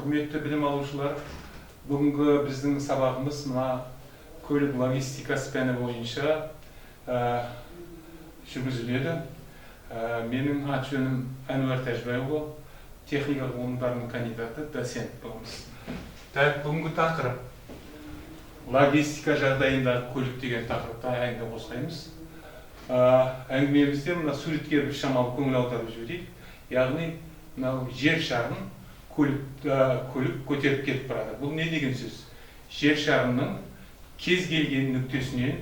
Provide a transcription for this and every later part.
Құрметті білім алушылар, бүгінгі біздің сабағымыз мына көлік логистикасы пәні бойынша жүргізіледі. Менің аты жөнім Әнуар Тәжібайұлы, техника ғылымдарының кандидаты, доцент боламыз. Так, бүгінгі тақырып логистика жағдайындағы көлік деген тақырыпта әңгіме қозғаймыз. Әңгімемізде мына суретке бір шамалы көңіл аударып жіберейік. Яғни мынау жер шарын көлік көтеріп кетіп барады. Бұл не деген сөз? Жер шарының кез келген нүктесінен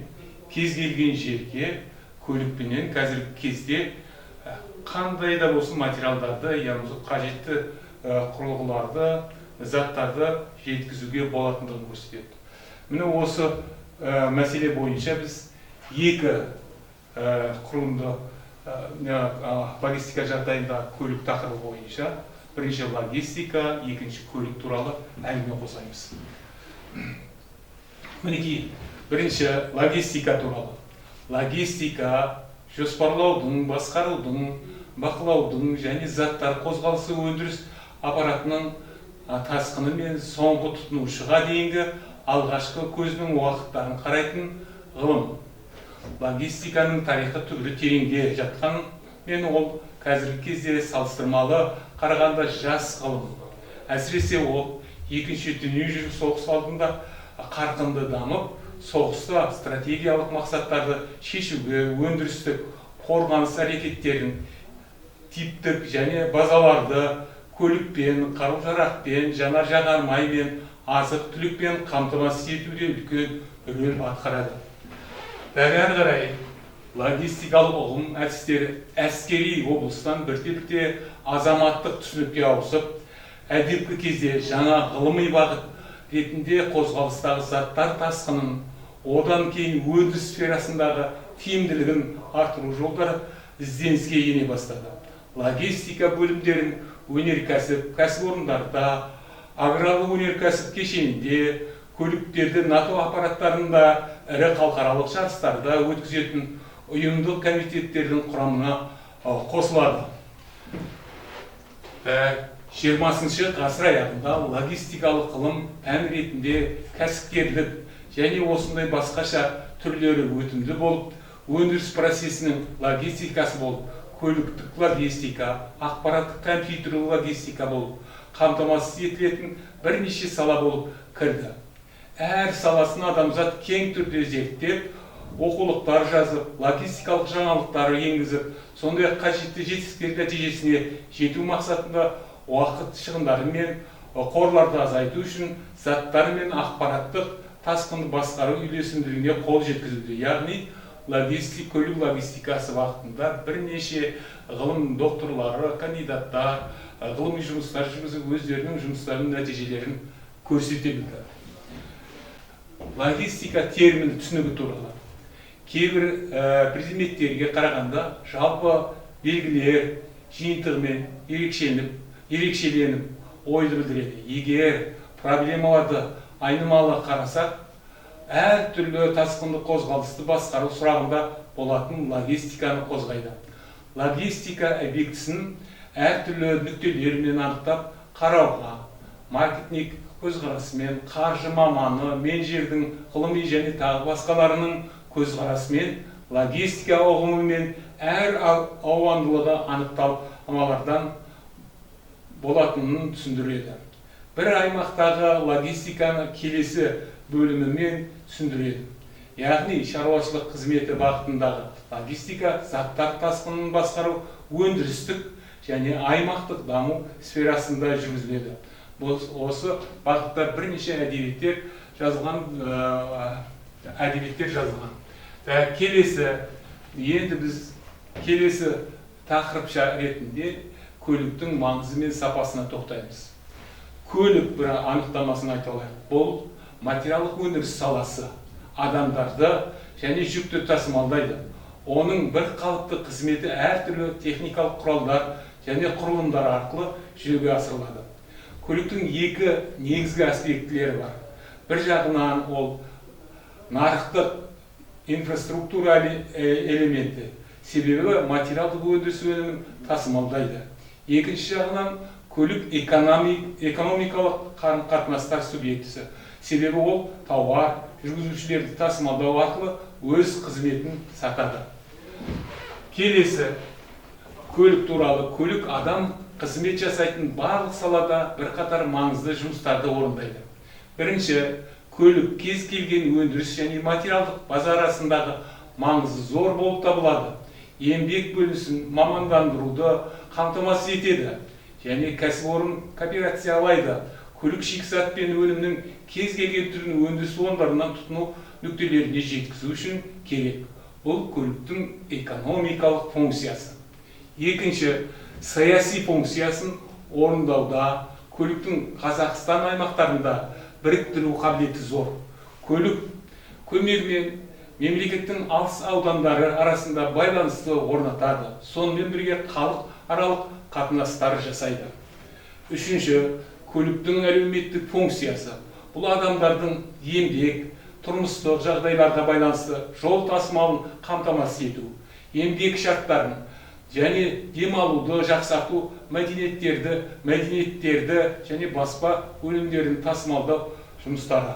кез келген жерге көлікпенен қазіргі кезде қандай да болсын материалдарды, я болмаса қажетті құрылғыларды, заттарды жеткізуге болатындығын көрсетеді. Міне, осы мәселе бойынша біз екі құрылымды, логистика жағдайында көлік тақырыбы бойынша бірінші логистика, екінші көлік туралы әңгіме қозғаймыз. Мінекей, бірінші логистика туралы. Логистика жоспарлаудың, басқарудың, бақылаудың және заттар қозғалысы өндіріс аппаратының тасқыны мен соңғы тұтынушыға дейінгі алғашқы көзінің уақыттарын қарайтын ғылым. Логистиканың тарихы түбірі тереңде жатқанмен, ол қазіргі кезде салыстырмалы қарағанда жас ғылым. Әсіресе ол Екінші дүниежүзілік соғыс алдында қарқынды дамып, соғыста стратегиялық мақсаттарды шешуге, өндірістік қорғаныс әрекеттерін типтік және базаларды көлікпен, қару жарақпен, жанар жағармаймен, азық түлікпен қамтамасыз етуде үлкен рөл атқарады. Әрі қарай логистикалық ұғым әдістері әскери облыстан бірте бірте азаматтық түсінікке ауысып, әдепкі кезде жаңа ғылыми бағыт ретінде қозғалыстағы заттар тасқынын, одан кейін өндіріс сферасындағы тиімділігін арттыру жолдары ізденіске ене бастады. Логистика бөлімдерін өнеркәсіп кәсіпорындарда, аграрлық өнеркәсіп кешенінде, көліктерді НАТО аппараттарында, ірі халықаралық жарыстарда өткізетін ұйымдық комитеттердің құрамына қосылады. 20-ғасыр аяғында логистикалық ғылым пән ретінде кәсіпкерлік және осындай басқаша түрлері өтімді болып, өндіріс процесінің логистикасы болып, көліктік логистика, ақпараттық компьютерлік логистика болып қамтамасыз етілетін бірнеше сала болып кірді. Әр саласын адамзат кең түрде зерттеп, оқулықтар жазып, логистикалық жаңалықтар енгізіп, сондай ақ қажетті жетістіктер нәтижесіне жету мақсатында уақыт шығындары мен қорларды азайту үшін заттар мен ақпараттық тасқынды басқару үйлесімділігіне қол жеткізуде. Яғни көлік логистикасы бағытында бірнеше ғылым докторлары, кандидаттар ғылыми жұмыстар жүргізіп, өздерінің жұмыстарының нәтижелерін көрсете білді. Логистика термині түсінігі туралы. Кейбір предметтерге қарағанда жалпы белгілер жиынтығымен ерекшеленіп ойды білдіреді. Егер проблемаларды айнымалы қарасақ, әртүрлі тасқынды қозғалысты басқару сұрағында болатын логистиканы қозғайды. Логистика объектісін әртүрлі нүктелермен анықтап қарауға, маркетинг көзқарасымен, қаржы маманы, менеджердің ғылыми және тағы басқаларының көзқарасымен логистика ұғымымен әр алуандылығы анықталмалардан болатынын түсіндіреді. Бір аймақтағы логистиканы келесі бөлімімен түсіндіреді. Яғни шаруашылық қызметі бағытындағы логистика заттар тасқынын басқару өндірістік және аймақтық даму сферасында жүргізіледі. Осы бағытта бірнеше әдебиеттер жазылған, әдебиеттер жазылған. Келесі, енді біз келесі тақырыпша ретінде көліктің маңызы мен сапасына тоқтаймыз. Көлік бір анықтамасын айта алайық. Бұл материалдық өндіріс саласы, адамдарды және жүкті тасымалдайды. Оның бір қалыпты қызметі әртүрлі техникалық құралдар және құрылымдар арқылы жүзеге асырылады. Көліктің екі негізгі аспектілері бар. Бір жағынан ол нарықтық инфраструктура элементі, себебі материалдық өндіріс өнімін тасымалдайды. Екінші жағынан Көлік экономикалық қарым-қатынастар субъектісі. Себебі ол тауар, жүргізушілерді тасымалдау арқылы өз қызметін сатады. Келесі көлік туралы. Көлік адам қызмет жасайтын барлық салада бірқатар маңызды жұмыстарды орындайды. Бірінші, көлік кез келген өндіріс және материалдық базар арасындағы маңызы зор болып табылады. Еңбек бөлінісін мамандандыруды қамтамасыз етеді және кәсіпорын кооперациялайды. Көлік шикізат пен өнімнің кез келген түрін өндіріс орындарынан тұтыну нүктелеріне жеткізу үшін керек. Бұл көліктің экономикалық функциясы. Екінші, саяси функциясын орындауда көліктің Қазақстан аймақтарында біріктіру қабілеті зор. Көлік көмегімен мемлекеттің алыс аудандары арасында байланысты орнатады. Сонымен бірге халық аралық қатынастар жасайды. Үшінші, көліктің әлеуметтік функциясы. Бұл адамдардың еңбек, тұрмыстық жағдайларға байланысты жол тасымалын қамтамасыз ету, еңбек шарттарын және демалуды жақсарту, мәдениеттерді және баспа өнімдерін тасымалдау жұмыстары.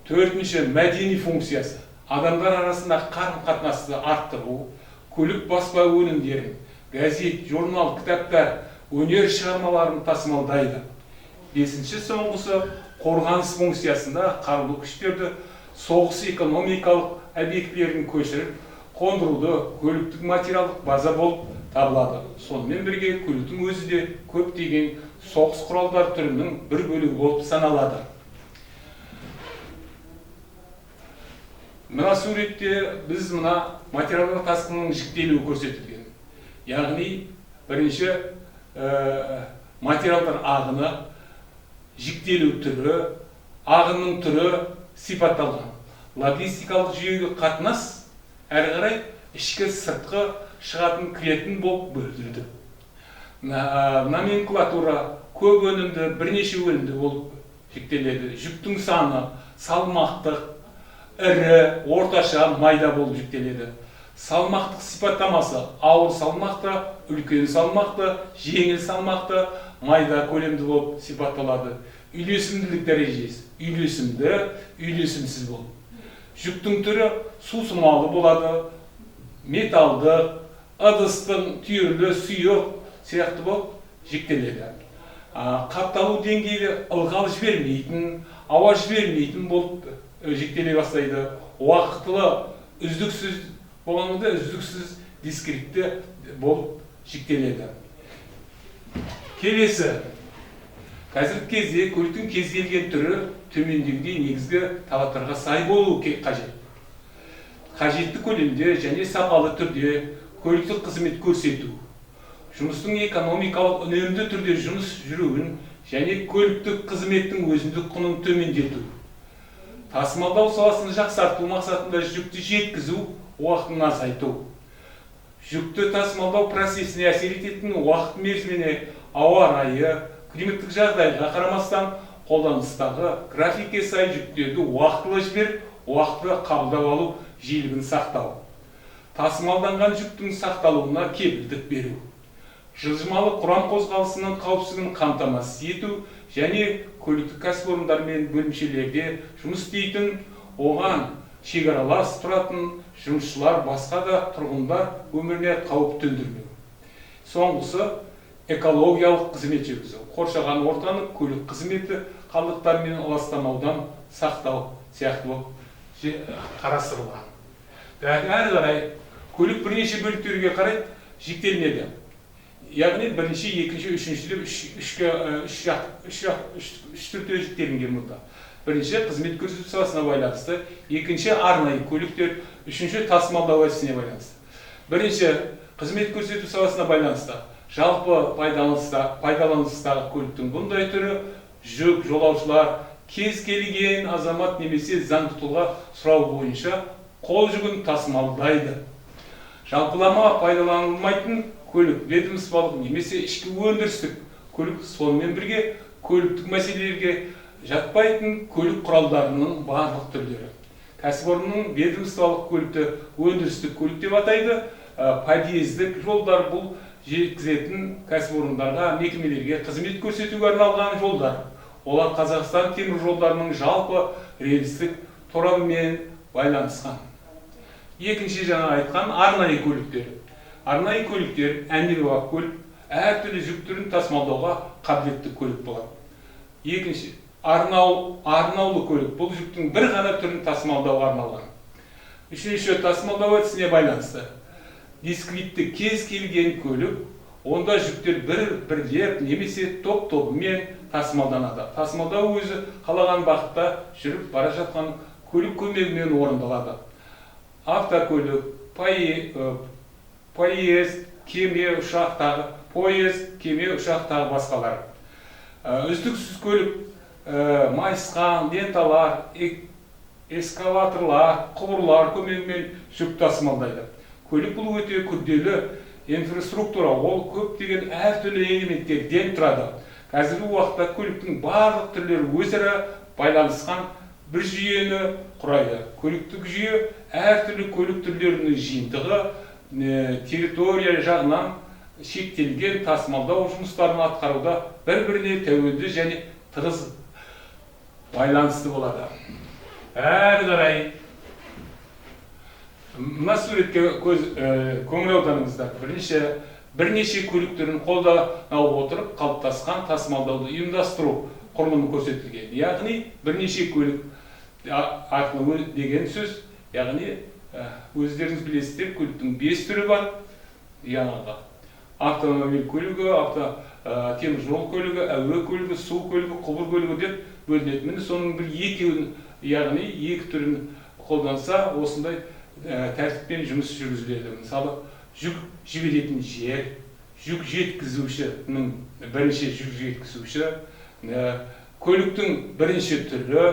Төртінші, мәдени функциясы. Адамдар арасында қарым-қатынасты арттыру, көлік баспа өнімдерін, газет, журнал, кітаптар, өнер шығармаларын тасымалдайды. Бесінші, соңғысы, қорғаныс функциясында қарулы күштерді соғыс экономикалық объектілерін көшіріп, қондыруды көліктік материалдық база болып табылады. Сонымен бірге көліктің өзі де көптеген соғыс құралдар түрінің бір бөлігі болып саналады. Мына суретте біз мына материалдар тасқынының жіктелуі көрсетілген. Яғни бірінші материалдар ағыны, жіктелу түрі, ағынның түрі сипатталған. Логистикалық жүйеге қатынас әрі қарай ішкі, сыртқы, шығатын, кіретін болып бөлінеді. Номенклатура көп өнімді, бірнеше өнімді болып жіктеледі. Жүктің саны, салмақтық, ірі, орташа, майда болып жіктеледі. Салмақтық сипаттамасы ауыр салмақты, үлкен салмақты, жеңіл салмақты, майда көлемді болып сипатталады. Үйлесімділік дәрежесі үйлесімді, үйлесімсіз болып. Жүктің түрі сусымалы болады, металдық, ыдыстың түйірлі, сұйық сияқты болып жіктеледі. Қапталу деңгейі ылғал жібермейтін, ауа жібермейтін болып жіктеле бастайды. Уақытылы үздіксіз болғанда үздіксіз дискретті болып жіктеледі. Келесі, қазіргі кезде көліктің кез келген түрі төмендегідей негізгі талаптарға сай болуы қажет. Қажетті көлемде және сапалы түрде көліктік қызмет көрсету, жұмыстың экономикалық үнемді түрде жұмыс жүруін және көліктік қызметтің өзіндік құнын төмендету, тасымалдау саласын жақсарту мақсатында жүкті жеткізу уақытын азайту, жүкті тасымалдау процесіне әсер ететін уақыт мерзіміне ауа райы, климаттық жағдайға қарамастан қолданыстағы графикке сай жүктерді уақытылы жіберіп, уақытылы қабылдап алу жиілігін сақтау, тасымалданған жүктің сақталуына кепілдік беру, жылжымалы құрам қозғалысының қауіпсіздігін қамтамасыз ету және көліктік кәсіпорындар мен бөлімшелерде жұмыс істейтін, оған шекаралас тұратын жұмысшылар, басқа да тұрғындар өміріне қауіп төндірмеу. Соңғысы, экологиялық қызмет жүргізу, қоршаған ортаны көлік қызметі қалдықтарымен ластамаудан сақтау сияқты болып қарастырылған. Әрі қарай көлік бірнеше бөліктерге қарай жіктелінеді. Яғни бірінші, екінші, үшінші деп үш түрде жіктелінген мұнда. Бірінші қызмет көрсету саласына байланысты, екінші арнайы көліктер, үшінші тасымалдау әдісіне байланысты. Бірінші қызмет көрсету саласына байланысты жалпы пайдаланыстағы көліктің бұндай түрі жүк, жолаушылар, кез келген азамат немесе заңды тұлға сұрау бойынша қол жүгін тасымалдайды. Жалпылама пайдаланылмайтын көлік, ведомстволық немесе ішкі өндірістік көлік, сонымен бірге көліктік мәселелерге жатпайтын көлік құралдарының барлық түрлері. Кәсіпорынның ведомстволық көлікті өндірістік көлік деп атайды. Подъездік жолдар бұл жеткізетін кәсіпорындарға, мекемелерге қызмет көрсетуге арналған жолдар. Олар Қазақстан темір жолдарының жалпы рельстік торабымен байланысқан. Екінші, жаңа айтқан арнайы көліктер. Арнайы көліктер әмбебап көлік, әртүрлі жүк түрін тасымалдауға қабілетті көлік болады. Екінші, арнаулы көлік, бұл жүктің бір ғана түрін тасымалдауға арналған. Үшінші, тасымалдау әдісіне байланысты. Дискретті кез келген көлік, онда жүктер бір-бірлеп немесе топ-тобымен тасымалданады. Тасымалдау өзі қалаған бағытта жүріп бара жатқан көлік көмегімен орындалады. Автокөлік, поезд, кеме, ұшақ тағы, поезд, кеме, ұшақ тағы басқалар. Үздіксіз көлік, майысқан, ленталар, эскалаторлар, құбырлар көмегімен жүк тасымалдайды. Көлік бұл өте күрделі инфраструктура, ол көптеген әртүрлі элементтерден тұрады. Қазіргі уақытта көліктің барлық түрлері өзара байланысқан бір жүйені құрайды. Көліктік жүйе әртүрлі көлік түрлерінің жиынтығы, территория жағынан шектелген тасымалдау жұмыстарын атқаруда бір-біріне тәуелді және тығыз байланысты болады. Әрі қарай мына суретке көңіл аударыңыздар. Бірінші, бірнеше көлік түрін қолдана отырып қалыптасқан тасымалдауды ұйымдастыру құрылымы көрсетілген. Яғни бірнеше көлік арқылы деген сөз, яғни өздеріңіз білесіздер, көліктің 5 түрі бар. Яғни автомобиль көлігі, темір жол көлігі, әуе көлігі, су көлігі, құбыр көлігі деп бөлінеді. Міне соның бір екеуін, яғни екі түрін қолданса, осындай тәртіппен жұмыс жүргізіледі. Мысалы, жүк жіберетін жер, жүк жеткізушінің бірінші жүк жеткізуші, көліктің бірінші түрі,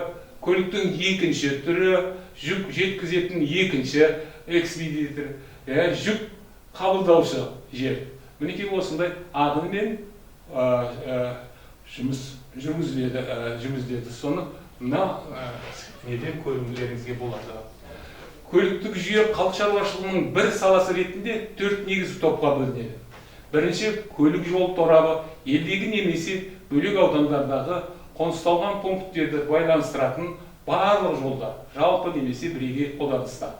көліктің екінші түрі, жүк жеткізетін екінші экспедитор, жүк қабылдаушы жер. Мінекей осындай ағынмен жұмыс жүргізіледі. Соны мына неден көрулеріңізге болады. Көліктік жүйе халық шаруашылығының бір саласы ретінде 4 негізгі топқа бөлінеді. Бірінші, көлік жол торабы елдегі немесе бөлек аудандардағы қонысталған пункттерді байланыстыратын барлық жолдар, жалпы немесе бірегей қолданыста.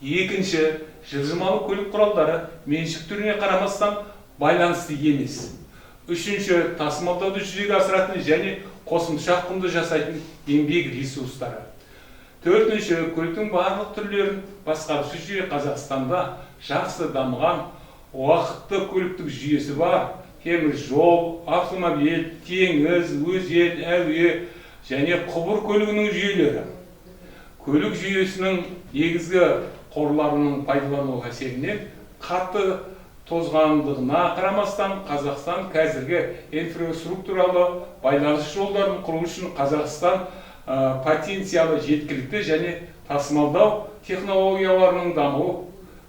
Екінші, жылжымалы көлік құралдары меншік түріне қарамастан байланысты емес. Үшінші, тасымалдауды жүзеге асыратын және қосымша құнды жасайтын еңбек ресурстары. Төртінші, көліктің барлық түрлерін басқарушы жүйе Қазақстанда жақсы дамыған уақытты көліктік жүйесі бар. Темір жол, автомобиль, теңіз, өзен, әуе және құбыр көлігінің жүйелері. Көлік жүйесінің негізгі қорларының пайдалану әсерінен қатты тозғандығына қарамастан Қазақстан қазіргі инфраструктуралы байланыс жолдарын құру үшін Қазақстан потенциалы жеткілікті және тасымалдау технологияларының дамуы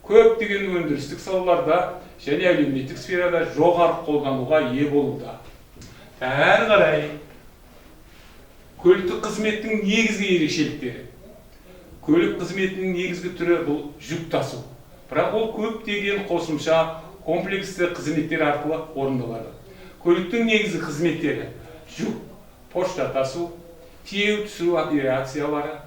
көптеген өндірістік салаларда және әлеуметтік сферада жоғары қолдануға ие болуда. Әрі қарай көліктік қызметтің негізгі ерекшеліктері. Көлік қызметінің негізгі түрі бұл жүк тасу. Бірақ ол көптеген қосымша комплексті қызметтер арқылы орындалады. Көліктің негізгі қызметтері жүк, пошта тасу, тиеу түсіру операциялары,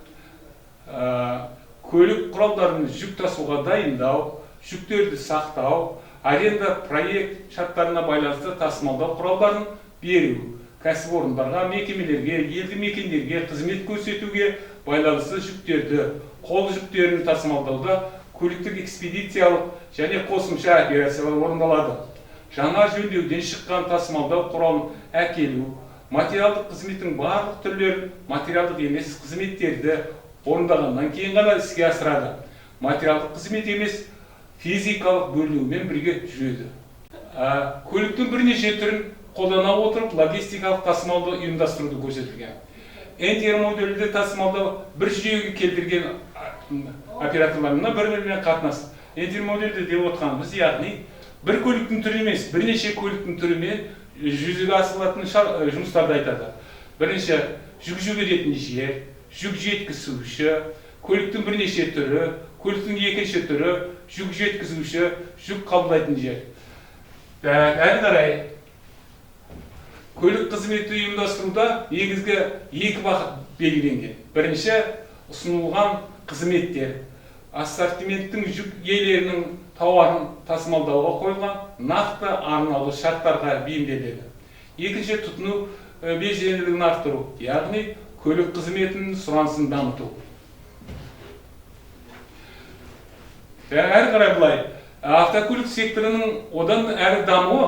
көлік құралдарын жүк тасуға дайындау, жүктерді сақтау, аренда проект шарттарына байланысты тасымалдау құралдарын беру, кәсіпорындарға, мекемелерге, елді мекендерге қызмет көрсетуге байланысты жүктерді, қол жүктерін тасымалдауда көліктік экспедициялық және қосымша операциялар орындалады. Жаңа жөндеуден шыққан тасымалдау құралын әкелу, материалдық қызметтің барлық түрлерін материалдық емес қызметтерді орындағаннан кейін ғана іске асырады. Материалдық қызмет емес физикалық бөлінумен бірге жүреді. Көліктің бірнеше түрін қолдана отырып логистикалық тасымалды ұйымдастыруды көрсетілген. Интермодальді тасымалдау бір жүйеге келтірген операторларына бір-бірімен қатынас. Интермодальді деп отқанымыз, яғни бір көліктің түрі емес, бірнеше көліктің түрімен жүзеге асырылатын жұмыстарды айтады. Бірінші, жүк жіберетін жер, жүк жеткізуші, көліктің бірнеше түрі, көліктің екінші түрі, жүк жеткізуші, жүк қабылдайтын жер. Әрі қарай көлік қызметі ұйымдастыруда негізгі екі бағыт белгіленген. Бірінші, ұсынылған қызметтер ассортименттің жүк иелерінің тауарын тасымалдауға қойылған нақты арнаулы шарттарға бейімделеді. Екінші, тұтыну белсенділігін арттыру, яғни көлік қызметінің сұранысын дамыту. Әрі қарай былай, автокөлік секторының одан әрі дамуы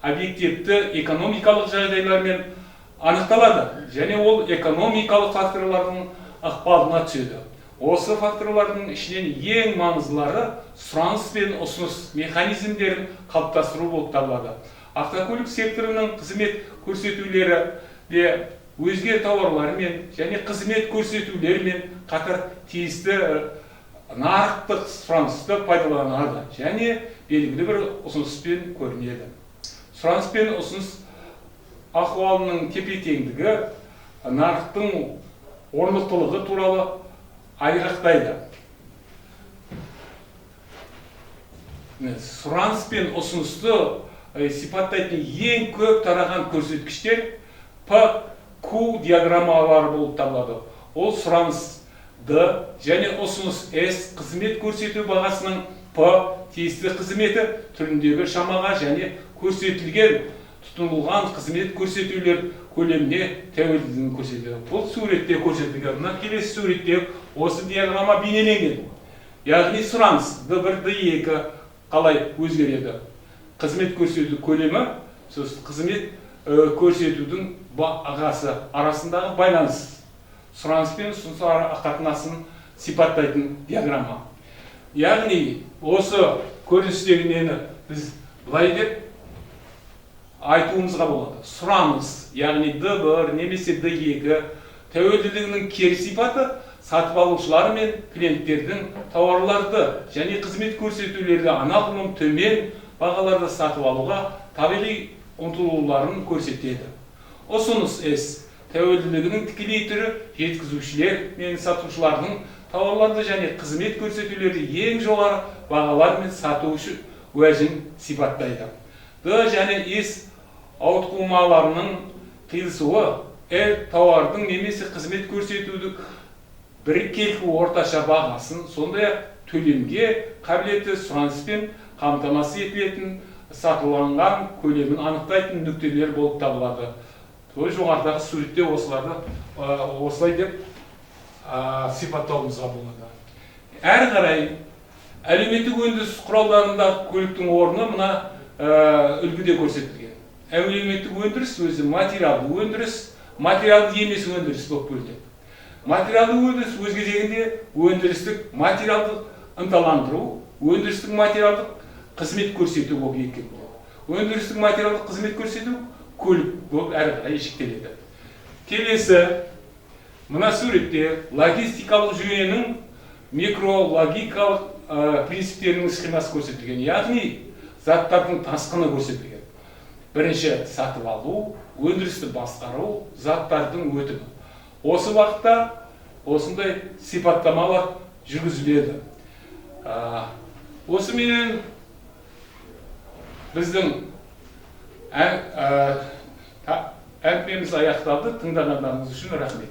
объективті экономикалық жағдайлармен анықталады және ол экономикалық факторлардың ықпалына түседі. Осы факторлардың ішінен ең маңыздылары сұраныс пен ұсыныс механизмдерін қалыптастыру болып табылады. Автокөлік секторының қызмет көрсетулері де өзге тауарлармен және қызмет көрсетулермен қатар тиісті нарықтық сұранысты пайдаланады және белгілі бір ұсыныспен көрінеді. Сұраныс пен ұсыныс ахуалының тепе-теңдігі нарықтың орнықтылығы туралы айғақтайды. Сұраныс пен ұсынысты сипаттайтын ең көп тараған көрсеткіштер P-Q диаграммалары болып табылады. Ол сұраныс D және ұсыныс S қызмет көрсету бағасының P тиісті қызметі түріндегі шамаға және көрсетілген тұтынылған қызмет көрсетулер көлеміне тәуелділігін көрсетеді. Бұл суретте көрсетілген. Мына келесі суретте осы диаграмма бейнеленген. Яғни сұраныс D1, D2 қалай өзгереді? Қызмет көрсету көлемі, сосын қызмет көрсетудің бағасы арасындағы байланыс. Сұраныс пен ұсыныс қатынасын сипаттайтын диаграмма. Яғни осы көріністегі нені біз былай деп айтуымызға болады. Сұраныс, яғни D1 немесе D2 тәуелділігінің кері сипаты сатып алушылар мен клиенттердің тауарларды және қызмет көрсетулерді анағұрлым төмен бағаларда сатып алуға табиғи ұмтылуларын көрсетеді. Ұсыныс S тәуелділігінің тікелей түрі жеткізушілер мен сатушылардың тауарларды және қызмет көрсетулерді ең жоғары бағалармен сату үшін уәжін сипаттайды. Д және С ауытқымаларының қиылысуы L тауардың немесе қызмет көрсетудің біркелкі орташа бағасын, сондай-ақ төлемге қабілетті сұраныспен қамтамасыз етілетін сатыланған көлемін анықтайтын нүктелер болып табылады. Жоғарыдағы суретте осыларды осылай деп сипаттауымызға болады. Әрі қарай әлеуметтік өндіріс құралдарындағы көліктің орны мына үлгіде көрсетілген. Әлеуметтік өндіріс өзі материалды өндіріс, материалды емес өндіріс болып бөлінеді. Материалды өндіріс өз кезегінде өндірістік материалдық ынталандыру, өндірістік материалдық қызмет көрсету болып екіге бөлінеді. Өндірістік материалдық қызмет көрсету көлік болып әрі қарай шектеледі. Келесі мына суретте логистикалық жүйенің микрологикалық принциптерінің схемасы көрсетілген, яғни заттардың тасқыны көрсетілген. Бірінші сатып алу, өндірісті басқару, заттардың өтімі. Осы уақытта осындай сипаттамалар жүргізіледі. Осыменен біздің әңгімеміз аяқталды. Тыңдағандарыңыз үшін рахмет.